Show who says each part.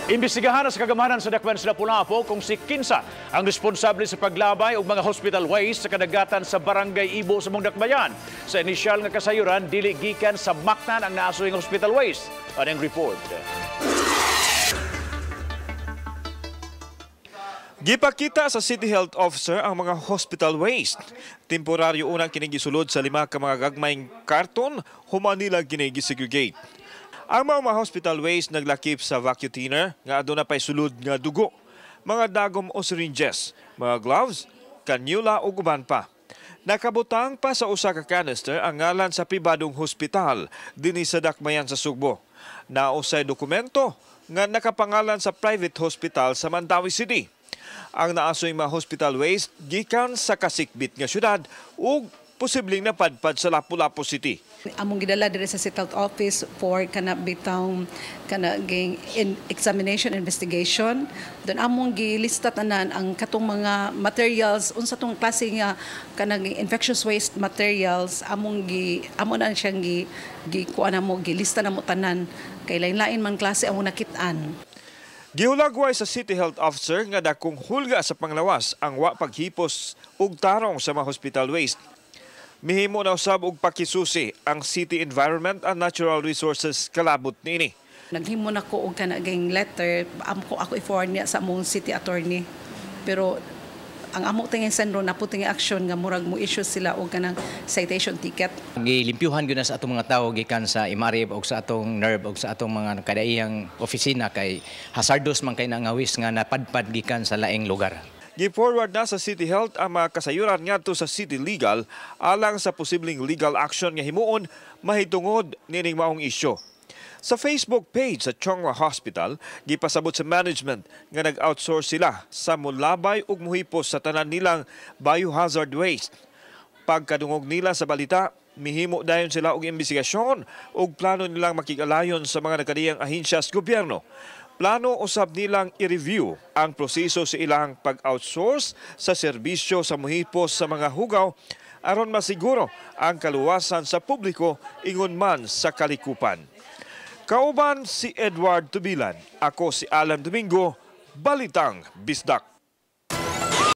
Speaker 1: Imbestigahan na sa kagamanan sa Dakbayan sa Lapu-Lapu kung si kinsa ang responsable sa paglabay og mga hospital waste sa kadagatan sa Barangay Ibo sa Mong Dakbayan. Sa inisyal nga kasayuran, dili gikan sa Mactan ang naasuing hospital waste. Anong report?
Speaker 2: Gipakita sa City Health Officer ang mga hospital waste. Temporaryo unang kining gisulod sa 5 ka mga gagmayng karton, human nila kini gisegregate. Ang mga hospital waste naglakip sa vacuum thinner nga aduna pay sulod nga dugo, mga dagom o syringes, mga gloves, cannula ug uban pa. Nakabutang pa sa usa ka canister ang ngalan sa pribadong hospital dinhi sa Dakbayan sa Sugbo. Nausay dokumento nga nakapangalan sa private hospital sa Mandaue City. Ang naasoy mga hospital waste gikan sa kasikbit nga syudad ug posibleng napadpad sa Lapu-Lapu City.
Speaker 3: Among gidala diri sa City Health Office for kana bitang kana ging examination, investigation. Doon among gilista tanan ang katong mga materials, unsa tong klase nga kanang infectious waste materials, among gi amo na siyang gi gi kuan namo, gilista namo tanan kay lain-lain man klase among nakit-an.
Speaker 2: Gihulagway sa City Health Officer nga dakong hulga sa panglawas ang wa paghipos ug tarong sa mga hospital waste. Mihimo na usab og pakisusi ang City Environment and Natural Resources kalabot niini.
Speaker 3: Naghimo na ko og kanaging letter, amo ko ako i-forward niya sa among city attorney. Pero ang amo tingin sendro na po tingin action nga murag mo issue sila og kanang citation ticket.
Speaker 4: Gilimpyuhan gyud na sa atong mga tawo gikan sa Imarib og sa atong NERB og sa atong mga kadaiyang opisina kay hazardous man kay nga waste nga napadpad gikan sa laing lugar.
Speaker 2: Gi-forward na sa City Health ang mga kasayuran ngadto sa City Legal alang sa posibleng legal action nga himuon mahitungod nining maong isyu. Sa Facebook page sa Chong Hua Hospital, gipasabot sa management nga nag-outsource sila sa mulabay ug muhipos sa tanan nilang biohazard waste. Pagkadungog nila sa balita, mihimo dayon sila og imbestigasyon ug plano nilang makig-alayon sa mga nagkadiyang ahensya sa gobyerno. Plano usab nilang i-review ang proseso sa ilang pag-outsource sa serbisyo sa muhipos sa mga hugaw aron masiguro ang kaluwasan sa publiko ingon man sa kalikupan. Kauban si Edward Tubilan, ako si Alan Domingo, Balitang Bisdak.